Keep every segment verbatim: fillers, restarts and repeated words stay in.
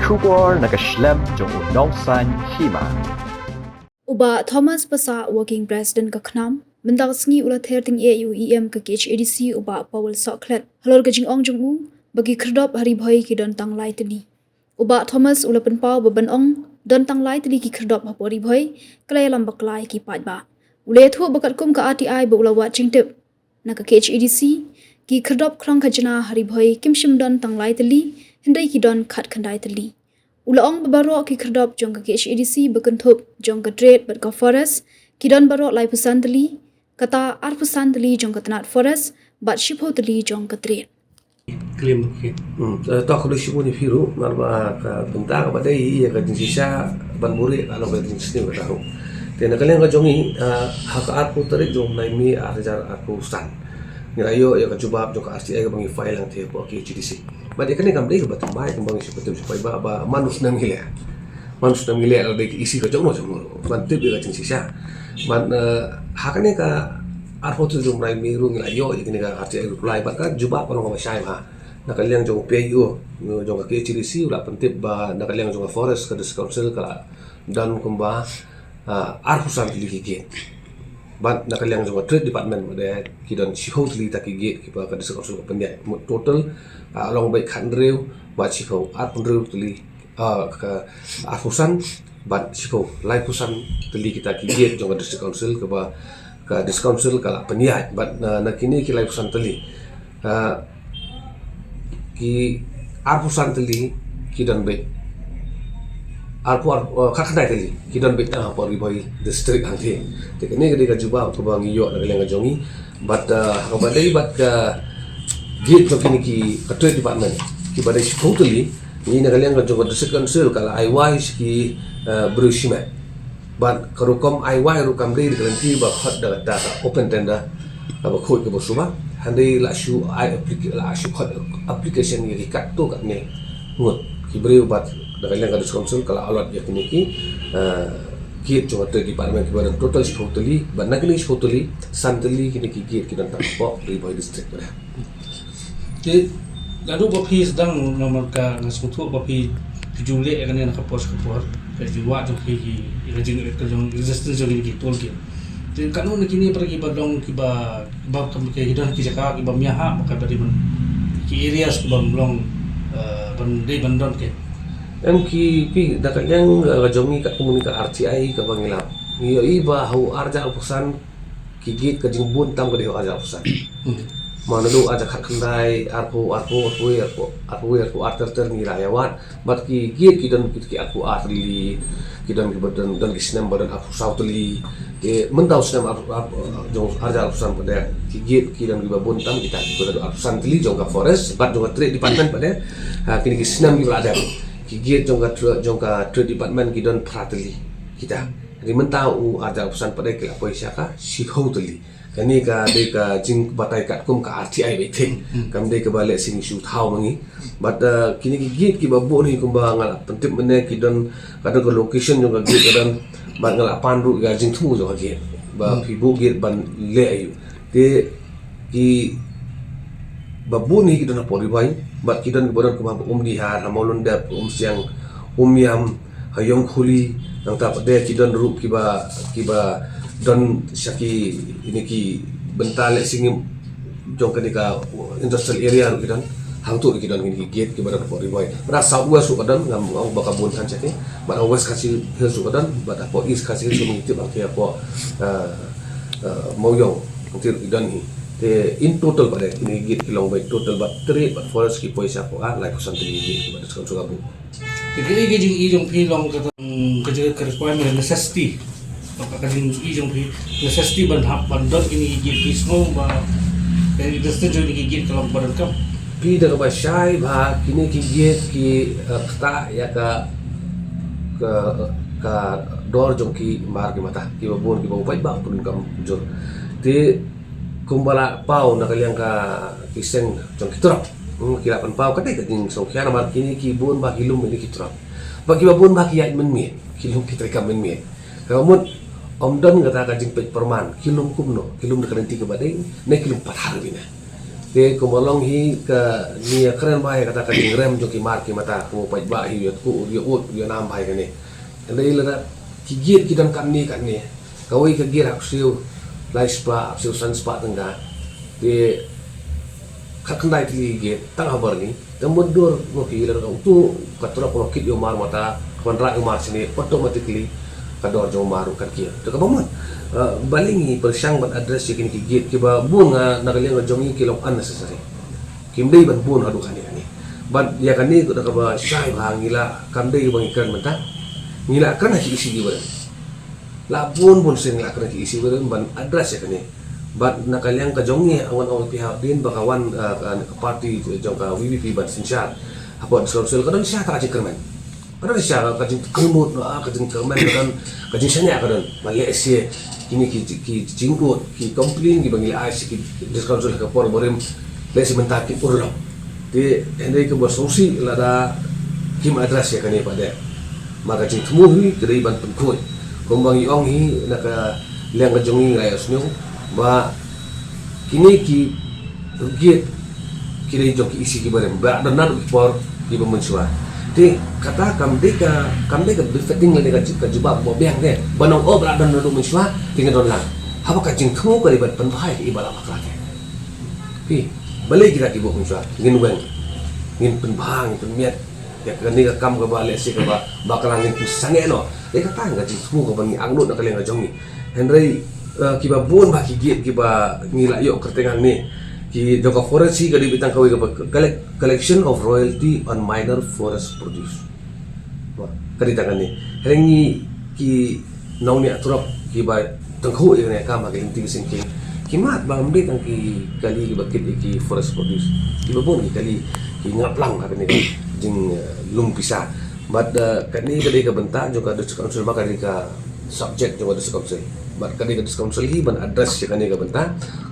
Khubor na ka shlem jong u nongsan hima. U Bah Thomas Passah, Working President ka KHNAM, mynta ka sngi u la ther tyngeh ïa u E M ka K H A D C, u Bah Paul Sohkhlet, halor ka jingong jong u ba ki khyrdop ha Ri Bhoi ki don tang lai tylli. U Bah Thomas u la pynpaw ba ban ong don tang lai tylli ki khyrdop hapoh Ri Bhoi, ka la ïalam bakla ïa ki paidbah. U la ïathuh ba katkum ka R T I ba u la wad jingtip na ka K H A D C, ki khyrdop khlong khajna ha Ri Bhoi kim shym don tang lai tylli, hynrei ki don khatkhyndai tylli. U la ong ba baroh ki khyrdop jong ka K H A D C, ba kynthup jong ka Trade bad ka Forest, ki don baroh laiphew san tylli, kata arphew san tylli jong ka tnat Forest bad shiphew tylli jong ka Trade. Claim ki. Hmm, eh, to khublei shibun ïa phi ruh, namar ba ka bynta kaba dei ïa ka jingshisha ban buhrieh ka long ka jingshisha ka tahu. Te na ka liang ka jong ngi, eh, ha ka arphew tarik jong u bnai May ar hajar arphew san, ngi la ïoh ïa ka jubab jong ka R T I kaba ngi file hangtei hapoh K H A D C. Bad ïa kane kam dei kaba thymmai kumba ngi shu kyntu shu paidbah ba man u snem ngi leh. Man u snem ngi leh, la dei ka issue ka jong no jong no ruh ban tip ïa ka jingshisha. Bad, eh, ha kane ka arphew tarik jong u bnai May ruh ngi la ïoh ïa kane ka R T I reply, bad ka jubab ka long kaba shai bha. Na ka liang jong u P I O jong ka K H A D C u la pyntip ba na ka liang jong ka Forest ka District Council ka la don kumba, ah, arphew san tylli ki gate. Bad na ka liang jong ka Trade Department pat de ki don shiphew tylli ta ki gate kiba ka District Council ka pynïaid. Mut total, ah, long beit khathynriew bad shiphew, arphew hynriew tylli, ah, ka arphew san bad shiphew, laiphew san tylli kita ki gate jong ka District Council kaba ka District Council ka la pynïaid. Bad na, na kine ki laiphew san tylli, ah, ki arphew san tylli ki don beit, arphew, ar-, uh, khatkhyndai tylli ki don beit, uh, hapoh Ri Bhoi District hangtei. Te kane ka dei ka jubab kaba ngi ïoh na ka liang ka jong ngi. Bad, uh, ha kaba dei bad ka gate jong kine ki, ka Trade Department, kiba dei shiphew tylli, ngi na ka liang ka jong ka District Council ka la ai wai sha ki, uh, briew shimet. Bad ka rukom ai wai ruh kam dei da ka lynti ba khot da kata ka open tender kaba khuid kaba suba. Hynrei la shu ai applica-, la shu khot application ïa ki katto katne ngut ki briew, bad na ka liang ka District Council ka la allot ïa kine ki, eh, gate jong ka Trade Department kiba don total shiphew tylli, bad na kine shiphew tylli, san tylli kine ki gate ki don tang hapoh Ri Bhoi District bad. Te naduh ba phi sdang, namar ka nga sngewthuh ba phi, phi ju leh ïa kane na ka por sha ka por, ka jingwad jong phi ki, ka jing, ka jong existence jong ki toll gate. Te katno na kine para kiba don, kiba, kiba, kiba, ki don ki jaka kiba ym ïahap ba ka dei ban, ki areas kiba ym long, eh, ban dei ban don ki. Em ki, phi, da ka liang, eh, ka jong ngi katkum kane ka R T I kaba ngi lap, ngi ïohi ba ha u ar hajar arphew san ki gate ka jingbun tam ka dei ha u ar hajar arphew san. Hmm. Naduh ar hajar khatkhyndai, arphew, arphew, arphew, arphew, arphew, arphew ar ter ter ngi la ïa wad. Bad ki gate ki don ki, ki arphew ar tylli, ki don kiba don, don ki snem ba don arphew saw tylli. Te mynta u snem ar, ar, jong ar hajar arphew san pat de, ki gate ki don kiba bun tam kita, kiba don arphew san tylli jong ka Forest bad jong ka Trade Department pat de. Ha, kine ki snem kiba la dep, ki gate jong ka tra-, jong ka Trade Department ki don phra tylli kita. Hynrei mynta u ar hajar arphew san pat de ki la poi sha ka shiphew tylli. Kane ka dei ka jingbatai katkum ka R T I beit. Hmm. Kam dei kaba lehse ngi shu thaw ma ngi. Bad, uh, kine ki gate kiba bun hi kumba nga la pyntip mynne ki don, ka don ka location jong ka gate ka don. Bad nga la pan ruh ïa ka jingthmu jong ka gate ba, hmm, phi buh gate ban leh aïu. Te kiba bun hi ki don hapoh Ri Bhoi, bad ki don kiba don kumba ha Umdihar, ha Mawlyndep, Umsiang, Umiam, ha Ïawkhli, nangta pat de ki don ruh kiba, kiba don sha ki, ine ki bynta lehse ngim jong kane ka industrial area ruh ki don. Hangto ruh ki don kine ki gate kiba don hapoh Ri Bhoi. Bad ha South West ruh ka don, ngam ong ba ka bun than sha ki. Bad ha West Khasi Hills ruh ka don, bad hapoh East Khasi Hills ruh ngi tip hangtei hapoh, eh, eh, Mawïong, hangtei ruh ki don hi. Te in total pat de kine ki gate ki long beit total bad Trade bad Forest ki poi sha hapoh, ah, laiphew san tylli ki gate kiba dei sha ka buh. Te kaei ka jingïohi jong phi long kata, mm, ka jing, ka requirement, necessity. Ka, ka jingïohi jong phi, necessity ban hap, ban don kine ki gate, phi sngew ba ka existence jong kine ki gate ka long ba donkam? Phi, da kaba shai bha, kine ki gate ki, eh, ktah ïa ka, ka, ka dor jong ki mar ki mata, kiba bun, kiba u paidbah u pyndonkam jur. Te kumba la paw na ka liang ka, ki seng jong ki truck. Hmm, ki la pynpaw kata ka jingsngewkhia namar kine ki bun bha ki lum ïa kine ki truck. Bad kiba bun bha ki ïaid mynmiet, ki lum ki treikam mynmiet. Kaba mut ym don kata ka jingpeit pyrman, ki lum kumno, ki lum da ka lynti kaba dei ne ki lum pathar beit ne. Te kumba long hi kane, ïa kren bha ïa kata ka jingrem jong ki mar ki mata, kumba paidbah hi ïa tkuh ïa ud ïa nam bha ïa kane. Hynrei lada ki gate ki don katne katne, kawei ka gate hap siew lai spah, hap siew san spah tyngka. Te khatkhyndai tylli ki gate tang ha Byrni. Te mutdur mo ki lada ka utu ka trok ka kit ïa u mar mata, ka wanrah ïa u mar shane, automatically ka dor jong u mar ruh kan kiew. Te kaba mut, eh, balei ngi pyrshang ban address ïa kine ki gate kiba bun nga na ka liang ka jong ngi ki long unnecessary. Kim dei ban bun haduh kane kane. Bad ïa kane ka da kaba shai bha ngi la, kam dei ba ngi kren mynta. Ngi la kren ha ki issue kiba don. La bun bun sien la kren ki issue ba don ban address ïa kane. Bad na ka liang ka jong ngi, nga wan ong ïa phi hadien ba ka wan, uh, ka, ka party jong ka V P P ban synshar hapoh District Council, ka don shisha kata ka jingkyrmen. Ka don shisha ka jingkyrmen, ah, ka jingkyrmen ka don, ka jingshaniah ka don. Ba lehse kine ki, ki jingkut, ki complain kiba ngi la ai sha ki District Council ha ka por barim, lehse mynta kim urlong. Te hynrei kaba sngewsih lada kim address ïa kane pat de. Ma ka jingthmu hi ka dei ban pynkhuid. Kumba ngi ong hi na ka liang ka jong ngi, ngi la ïohsngew ba kine ki gate ki dei jong ki issue kiba rem, ba don naduh ki por kiba mynshuwa. Te kata kam dei ka, kam dei ka befitting lane ka ju-, ka jubab ba biang de. Ban ong oh ba la don naduh mynshuwa te ngan don lang. Haba ka jingthmu ka dei ban pynbha ïa kiba la bakla te. Phi, balei kita ki buh mynshuwa? Ngin weng, ngin pynbha, ngin pynmiat ïa kane ka kam kaba lehse kaba bakla, ngin pynsangeh noh. Dei kata ka jingthmu kaba ngi angnud na ka liang ka jong ngi. Hynrei, eh, kiba bun bha ki gate kiba ngi la ïoh kyrteng hangne, ki jong ka forest hi ka dei beit tang kawei kaba collect-, collection of royalty on minor forest produce. Ka dei tang kane. Hynrei ngi ki nongñiah trok kiba tyngkhuh ïa kane ka kam ha ki lynti ki syngkien, ki mad ba ym dei tang ki kali kiba kit ïa ki forest produce. Kiba bun ki kali ki ngap lang ha kane ka jing, eh, lum pisa. Bad, eh, kane ka dei ka bynta jong ka District Council, ba ka dei ka subject jong ka District Council. Bad ka dei ka District Council hi ban address ïa kane ka bynta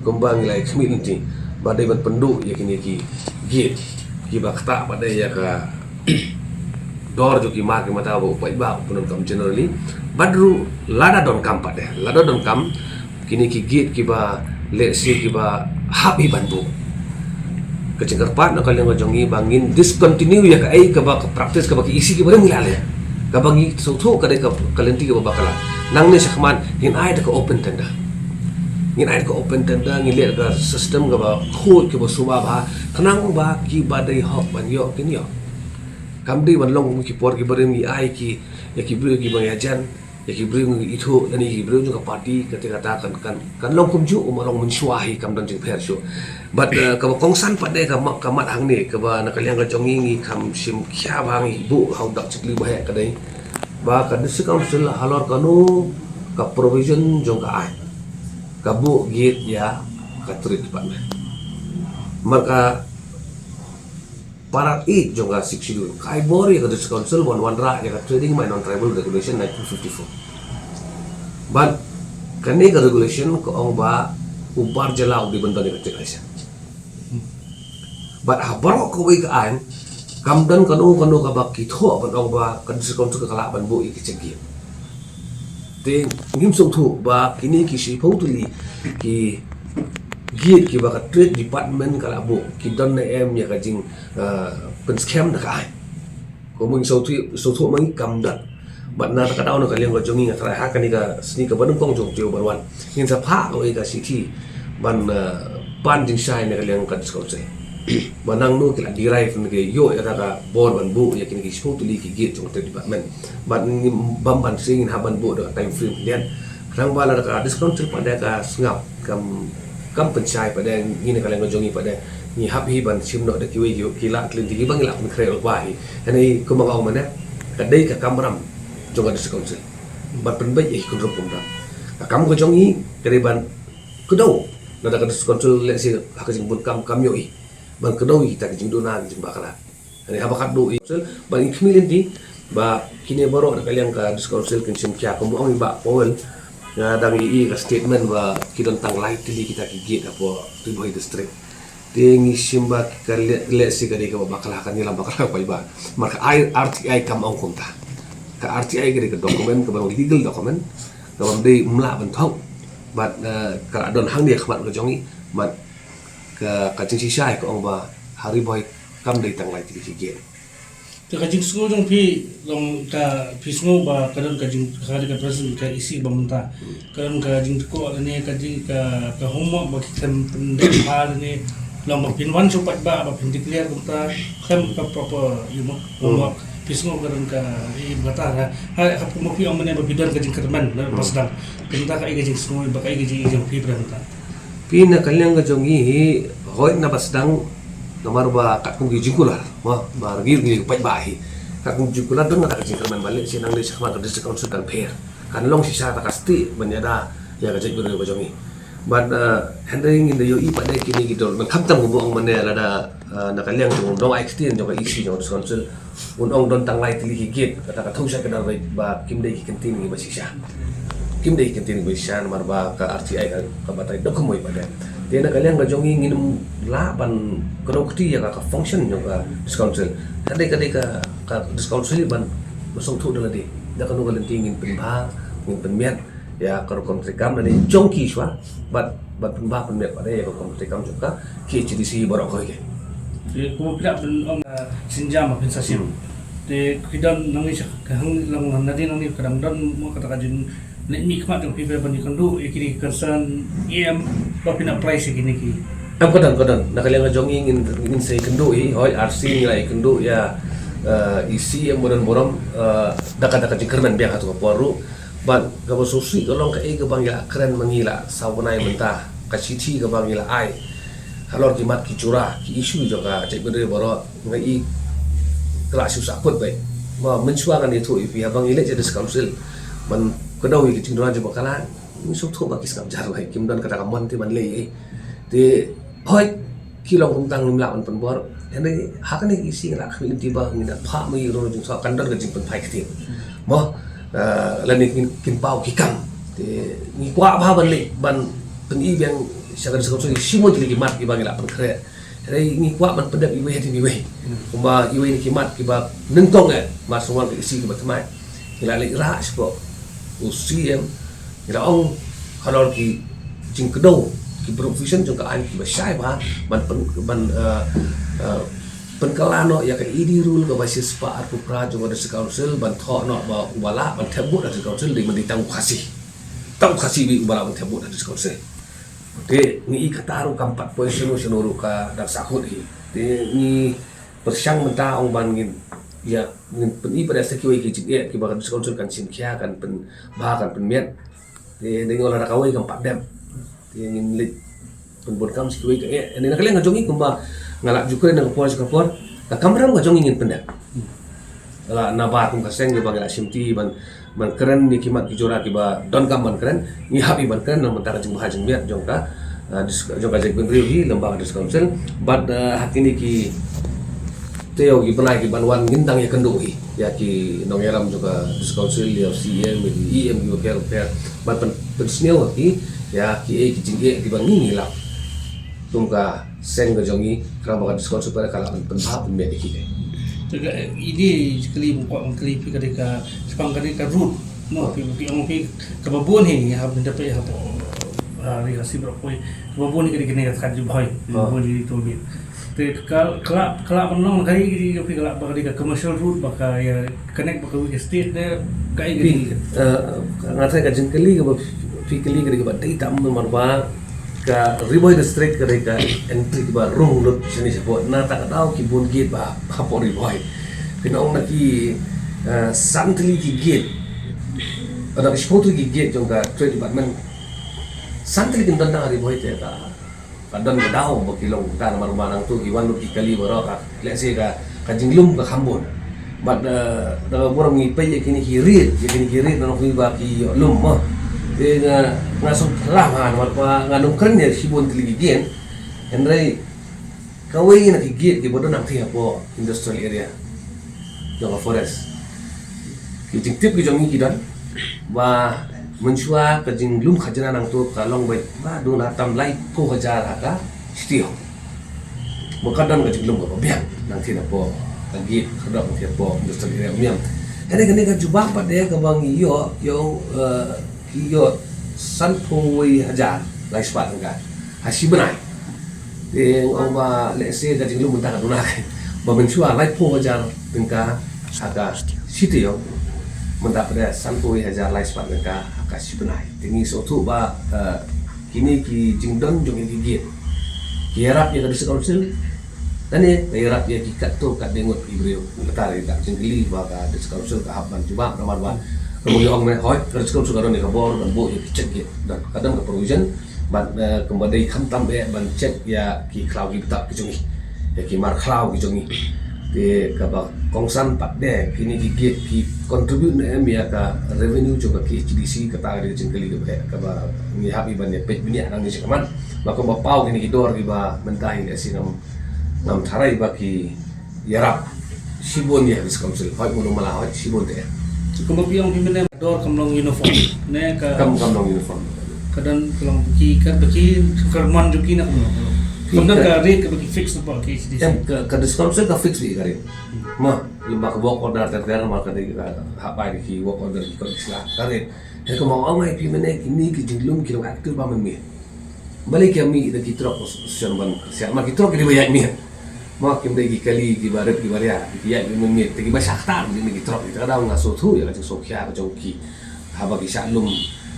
kumba ngi la ïa khmih lynti. Bad dei ban pynduh ïa kine ki gate kiba ktah pat de ïa ka dor jong ki mar ki mata ba u paidbah u pyndonkam generally. Bad ruh lada donkam pat de, lada donkam kine ki gate kiba lehse kiba hap hi ban buh, ka jingkyrpad na ka liang ka jong ngi ba ngin discontinue ïa kaei kaba ka practice kaba ki issue kiba rem ngi la leh. Kaba ngi sngewthuh ka dei ka, ka lynti kaba bakla. Nangne shakhmat ngin ai da ka open tender. Ngin ai da ka open tender, ngin leh da ka system kaba khuid kaba suba bha. Khnang ba kiba dei hok ban ïoh kin ïoh. Kam dei ban long kum ki por kiba rem ngi ai ki, ïa ki briew kiba ngi ïajan, ïa ki briew ngi ithuh, lane ïa ki briew jong ka party, kata kata kan, kan, kan long kumjuh, um long mynshuwa hi, kam don jingpher shuh. Bad, eh, kaba kongsan pat de ka ma-, ka mat hangne, kaba na ka liang ka jong ngi ngi kham shim khia ba ngi buh ha u dak chikli ba heh ka dei ba ka District Council halor kano ka provision jong ka aiñ ka buh gate ïa ka Trade Department. Marka para eight jong ka Sixth Schedule ka ai bor ïa ka District Council ban wanrah ïa ka Trading by Non-Tribal Regulation nineteen fifty-four. Bad kane ka regulation ka ong ba u bar jylla u dei ban don ïa ka trade license. Bad ha baroh kawei ka aiñ kam don kano kano kaba ki thoh ban ong ba ka District Council ka lah ban buh ïa ki check gate. Te ngim sngewthuh ba kine ki shiphew tylli ki gate kiba ka Trade Department ka la buh ki don ne em ïa ka jing, eh, pynskhem da ka aiñ. Kumba ngi sngewthuh, sngewthuh ma ngi kam don. Bad na kata ka daw na ka liang ka jong ngi nga tharai ha kane ka sngi kaba nyngkong jong u taïew ban wan ngin sa phah kawei ka shithi ban, eh, pan jingshai na ka liang ka District Council. Ba nangno ki la derive ne ki ïoh ïa kata ka bor ban buh ïa kine ki shiphew tylli ki gate jong ka Trade Department. Bad ngim bam ban sngewthuh ngin hap ban buh da ka time frame khyndiat. Khnang ba lada ka District Council pat de ka sngap, kam, kam pynshai pat de, ngi na ka liang ka jong ngi pat de ngi hap hi ban shim noh da kiwei ki, ki lad ki lynti kiba ngi lah pynkhreh lypa hi. Hynrei kumba nga ong mynne, ka dei ka kamram jong ka District Council ban pynbeit ïa ki khynrung khynrang. Ka kam ka jong ngi ka dei ban kdew lada ka District Council lehse ha ka jingbun kam kam ïohi ban kdew ïa kita ki jingduna ki jingbakla. Hynrei haba ka duh ïa ka Council ba ngi khmih lynti ba kine baroh na ka liang ka District Council kin shim khia, kumba ong i Bah Powell, nga dang ïohi ka statement ba ki don tang lai tylli kita ki gate hapoh Ri Bhoi District. Te ngi shim ba ka leh, lehse ka dei kaba bakla, kan ïalam bakla paidbah. Mar ka R T I kam ong kumta. Ka R T I ka dei ka document kaba long legal document kaba ym dei, ym lah ban thok. Bad, eh, ka la don hangne ha khmat ka jong ngi. Bad Ka, ka jingshisha ka ong ba ha Ri Bhoi kam dei tang lai tylli ki gate. Te ka jingsngew jong phi long ka phi sngew ba ka don ka jing ka, ka present ka E C ba mynta. Ka don ka jingtkoh lane ka jing ka, ka homework ba ki khlem pyndep bha lane long ba phin wan shu paidbah ba phin declare kumta khlem ka proper, you know, homework. Phi sngew ka don ka i bata ha. Ha ka phi ong mynne ba phi don ka jingkyrmen na ba sdang. Pynta ka i ka jingsngew ba ka i ka jing i jong phi pynta. Phi na ka liang ka jong ngi hi, hoi na ba sdang, namar ba katkum ki jingkular, ma, ba rgi rgi paidbah hi. Katkum jingkular don na ka jingkyrmen ba leh shi nang leh shi khmat ka district council kan pher. Kan long shisha ta ka sti ban ïada ïa ka jaitbynriew ka jong ngi. Bad, eh, hynrei ngin da ïohi pat de kine ki dor. Ban khamtam kumba ong mynne lada, eh, na ka liang jong dong ai ktien jong ka E C jong ka district council. Un ong don tang lai tylli ki gate, kata ka thew sha ka dang ba kim dei ki kyntien kiba shisha. Kim dei ki kyntien kiba shisha namar ba ka R T I ka, ka batai dok kumoi pat de. Te na ka liang ka jong ngi ngin lah ban kdew kti ïa ka, ka function jong ka district council. Ka dei, ka dei ka, ka district council ban, ban sngewthuh da lade. Da kano ka lynti ngin pynbha, ngin pynmiat ïa ka rukom treikam lane jong ki shwa bad, bad pynbha pynmiat pat de ïa ka rukom treikam jong ka K H A D C baroh kawei. Te kumba phi lah ban ong, ah, sienjam ba phin sa shim. Te ki don nangne sha ka hang long nangne nangne ka dang don mo kata ka jing ne mi khmat jong phi ban ïakynduh ïa kine ki concern E M ba phin apply sha kine ki. Em ka don, ka don. Na ka liang ka jong ngi ngin, ngin sa ïakynduh hi, hoi R C ngi la ïakynduh ïa, eh, E C em burom burom, eh, da ka, da ka jingkyrmen biang ha tu ka por ruh. Bad kaba sngewsih ka long kaei kaba ngi la kren ma ngi la saw bnai mynta, ka shithi kaba ngi la ai halor ki mat ki jura, ki issue jong ka jaitbynriew baroh, nga i ka la shu sahkut beit. Ma mynshuwa ngan ïathuh ïa phi haba ngi leit sha district council ban kdew ïa ki jingduna jong bakla, ngi sngewthuh ba ki sngap jar beit, kim don kata ka mon te ban leh ei. Te hoi ki long kumta ngim lah ban pynbor. Hynrei ha kane ka E C ngi la khmih lynti ba ngin da phah ma ngi ruh jingsoh kan don ka jingpynphai ktien. Mo, eh, lane kin, kin paw ki kam. Te ngi kwah bha ban leh ban pyni biang sha ka district council shibun tylli ki mat kiba ngi la pynkhreh. Hynrei ngi kwah ban pyndep iwei hadien iwei. Kumba iwei na ki mat kiba nyngkong eh, mar shu wan ka E C kiba thymmai. Ngi la leit rah shapoh u C M, ngi la ong halor ki jingkdew, ki provision jong ka aiñ kiba shai bha ban pyn, ban, eh, eh, pynkylla noh ïa ka E D rule kaba shispah arphew phra jong ka District Council ban thoh noh ba uba lah ban thep vote ha District Council dei, ma dei tang u Khasi. Tang u Khasi beit uba lah ban thep vote ha District Council. Te ngi i kata ruh kam pat poi shano shano ruh ka dang sahkut hi. Te ngi pyrshang mynta ong ban ngin, ïa, ngin pyni pat ïa sa kiwei ki jingeh kiba ka District Council kan shim khia, kan pynbha, kan pynmiat. Te dei ngi ong lada kawei kam pat dep. Te ngin leit pynbun kam sa kiwei ka eh. Ane na ka liang ka jong ngi kumba nga la ju kren na ka por sha ka por, ka kamram ka jong ngi ngin pyndep. La nabar kum ka seng kiba ngi la shimti ban, ban kren ïa ki mat ki jura kiba donkam ban kren, ngi hap ban kren na ka bynta ka jingbha jingmiat jong ka, ah, dis-, jong ka jaitbynriew hi lyngba ka District Council. Bad, ah, ha kine ki taïew ki bnai ki ban wan ngin dang ïakynduh hi ïa ki nongïalam jong ka District Council, ïa u C M, ïa ki E M kiba pher pher. Bad pyn, pynsngew ha ki ïa kiei ki jingeh kiba ngi ngi lap kum ka seng ka jong ngi, khnang ba ka District Council pat ka lah pynbha pynmiat ïa ki. Te ka, eh, ine i kylli ba kwah ban kylli phi ka dei ka, shaphang ka dei ka route. Mo, phi, phi ong phi kaba bun hi, ha, mynta phi ha, ha, ri ha si bro poi. Kaba bun hi ka dei kane ka Ri Bhoi. Kaba bun hi to bit. Te ka, ka lah, ka lah ban long ka dei, ka dei, phi ka lah ba ka dei ka commercial route ba ka ïa connect ba ka wi ka state ne ka ïa ka dei. Phi, eh, nga tharai ka jingkylli kaba phi kylli ka dei kaba dei tam namar ba ka Ri Bhoi District ka dei ka entry kaba rung lut shane shapoh, na ta ka daw ki bun gate ba hapoh Ri Bhoi. Phin ong na ki, eh, san tylli ki gate, na ki shiphew tylli ki gate jong ka Trade Department, san tylli kin don tang ha Ri Bhoi te ka, ka don ka daw ba ki long ta namar ba nangtu ki wan lut ki kali baroh ka, let's say ka, ka jinglum ka kham bun. Bad, eh, da ka burom ngi peit ïa kine ki rit, ïa kine ki rit na nongpynïaid ba ki ïoh lum mo. Te nga, nga sngewphylla ha namar ba nga nym kren ïa shibun tylli ki gate. Hynrei kawei na ki gate kiba don hangtei hapoh industrial area jong ka forest. Ki jingtip ki jong ngi ki don ba mynshuwa ka jinglum khajna nangtu ka long beit ba duna tam laiphew hajar ha ka shatei. Ba ka don ka jinglum kaba biang nangtei hapoh ka gate, ka don nangtei hapoh industrial area Umiam. Kane, kane ka jubab pat de kaba ngi ïoh, ïoh, eh, ki ïoh sanphew wei hajar lai spah tyngka ha shi bnai. Te nga ong ba lehse ka jinglum mynta ka duna ba mynshuwa laiphew hajar tyngka ha ka shi taïew, mynta pat sanphew hajar lai spah tyngka ha ka shi bnai. Te ngi sngewthuh ba, eh, kine ki jingdon jong ki gate ki ïarap ïa ka District Council. Lane ka ïarap ïa ki katto katne ngut ki briew. Kata ka jingkylli ba ka District Council ka hap ban jubab namar ba ka mut ong ne hoi ka District Council ka don ïa ka bor ban buh ïa ki check gate. Don ka don ka provision. Bad, eh, kumba dei khamtam eh ban check ïa ki khlaw ki btap ki jong ngi, ïa ki mar khlaw ki jong ngi. Te kaba kongsan pat de kine ki gate ki contribute ne em ïa ka revenue jong ka K H A D C, kata ka dei ka jingkylli kaba eh kaba ngi hap ban ïa peit bniah nangne shakhmat. Ba kumba paw kine ki dor kiba mynta hi lehse ngam, ngam tharai ba ki ïarap shibun ïa ka District Council, hoi mano mala hoi shibun te. Kumba phi ong phi mynne dor kam long uniform ne ka kam, kam long uniform. Ka don ka long ki ka ki ka mon jong ki na kumno. Ka don ka rate kaba ki fix na K H A D C. Em, ka, ka District Council ka fix beit ka rate. Ma lymba ka work order ter ter ma ka dei ka hap bai ki work order ki kot ki sla ka rate. Te kumba ong ai phi mynne kine ki jinglum ki long active ba mynmiet. Balei ki ïa mih da ki truck shen ban kyrshan ma ki truck ki dei ba ïaid miet. Ma kim dei ki kali kiba rit kiba ria ki ïaid miet te kiba shah ktah dei ki truck. Te ka daw nga sngewthuh ïa ka jingsngewkhia ka jong ki haba ki shah lum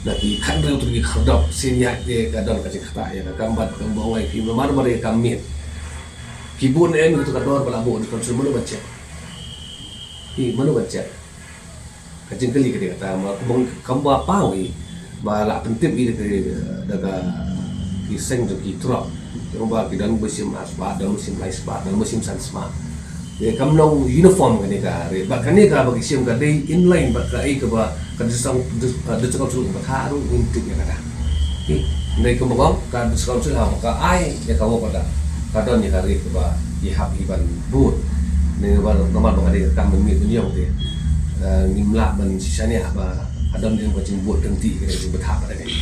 na ki khathynriew tylli ki khyrdop sien ïaid te ka don ka jingktah ïa ka kam bad kumba ong ai phi namar ba dei ka kam miet. Ki bun em kitu ka dor ba la buh da council mano ban check. Ki mano ban check. Ka jingkylli ka dei kata ma kumba, kumba paw hi ba la pyntip hi da ka, da ka ki seng jong ki truck. Kumba ki don ba shim ar spah, don ba shim lai spah, don ba shim san spah. Te kam long uniform kane ka rate. Bad kane kaba ki shim ka dei inline bad kaei kaba ka District, District Council ka bthah ruh ngim tip ïa kata. Ki dei kumba kong ka District Council haba ka ai ïa ka work order ka don ïa ka rate kaba ki hap hi ban bud. Ne ba namar ba ka dei ka kam mynmiet mynïong te, eh, ngim lah ban shisha nia ba ka don ïa ka jingbud kynti ka dei ka jingbthah ka dei.